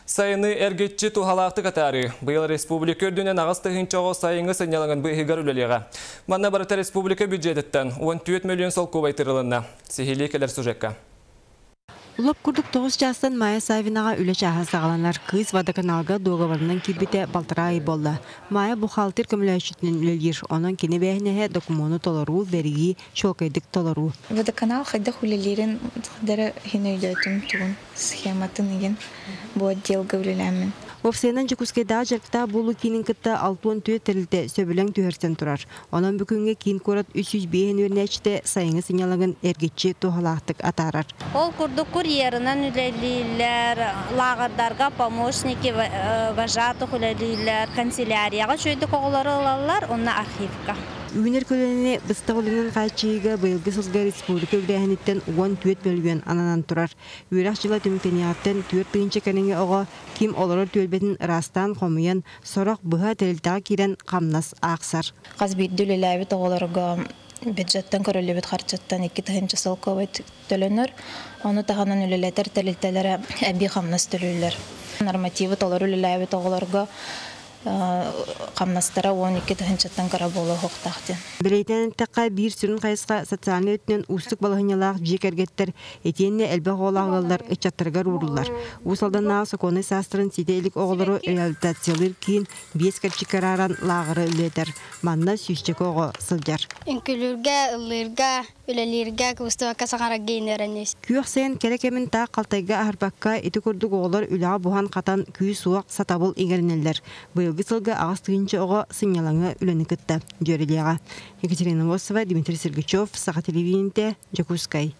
Сайыны эргиччи туһалаахтык атаарыы. Быйыл республика үрдүнэн 8 тыһыынча оҕо сайыҥҥы сынньалаҥын быыһыгар үлэлиэҕэ. Манна барыта республика бюджетыттан 14 миллион солкуобай тыырылынна. Сиһилии кэлэр сюжекка. Лоп курдук 9 чаастан Майя Савинаҕа үлэ чааһа саҕаланар. Кыыс водоканалга дуогабарынан киирбитэ балтараа ый буолла. Майя бухгалтер көмөлөһөөччүтүнэн үлэлиир. Онон кини эбээһинэһэ докумуону толоруу, бэрийии, чуолкайдык толоруу. Водоканал хайдах үлэлиирин дары хин өйдөөтүм тугун схематын игин бу отделга үлэлээммин. Уопсайынан Дьокуускайдааҕы дьарыктаах буолуу киинин кытта 64 тэрилтэ сөбүлэҥ түһэрсэн турар. Онон бүгүҥҥэ киин куорат 305 үөрэнээччитэ сайыҥҥы сынньалаҥын эргиччи туһалаахтык атаарар. Ол курдук курьерынан үлэлииллэр, лааҕырдарга помощники вожатых үлэлииллэр, канцелярияҕа үчүгэйдик оҕолору ылаллар, уонна архивка. Үүнэр көлүөнэни быстах үлэнэн хааччыйыыга быйылгы сылга республика үбүлээһиниттэн 14 мөлүйүөн ананан турар. Үөрэх дьыла түмүктэниэҕиттэн 4 тыһыынча кэриҥэ оҕо ким олорор түөлбэтин ыраастаан хомуйан, сорох быһа тэрилтэҕэ киирэн хамнас аахсар. Хас биирдии үлэлээбит оҕолорго бюджеттан көрүллүбүт харчыттан 2 тыһыынча солкуобай төлөнөр. Ону таһынан үлэлэтэр тэрилтэлэрэ эбии хамнас төлүүллэр. Нормативы толору үлэлээбит оҕолорго хамнастара 12 тыһыынчаттан кыра буолуохтаах диэн. Бэлиэтээн эттэххэ, биир сүрүн хайысха социальнай өттүнэн уустук балаһыанньалаах дьиэ кэргэттэр итиэннэ элбэх оҕолоох ыаллар ыччаттарыгар ууруллар. Уус Алданнааҕы сокуоннай саастарын ситэ илик оҕолору реабилитациялыыр киин биэс кэрчиккэ арааран лааҕыры үлэлэтэр. Манна сүүсчэкэ оҕо сылдьар. Үҥкүүлүүргэ, ыллыырга, үлэлииргэ, кыбыстыбакка саҥарарга үөрэнэбит. Күөх сайын кэрэ кэмин таах халтайга аһарбакка, ити курдук оҕолор үлэҕэ буһан-хатан күүс-уох, сатабыл иҥэринэллэр. Быйылгы сылга 8 тыһыынча оҕо сынньалаҥы үлэни кытта дьүөрэлиэҕэ. Екатерина Мосова, Дмитрий Сергучев, Саха телевидениетэ, Дьокуускай.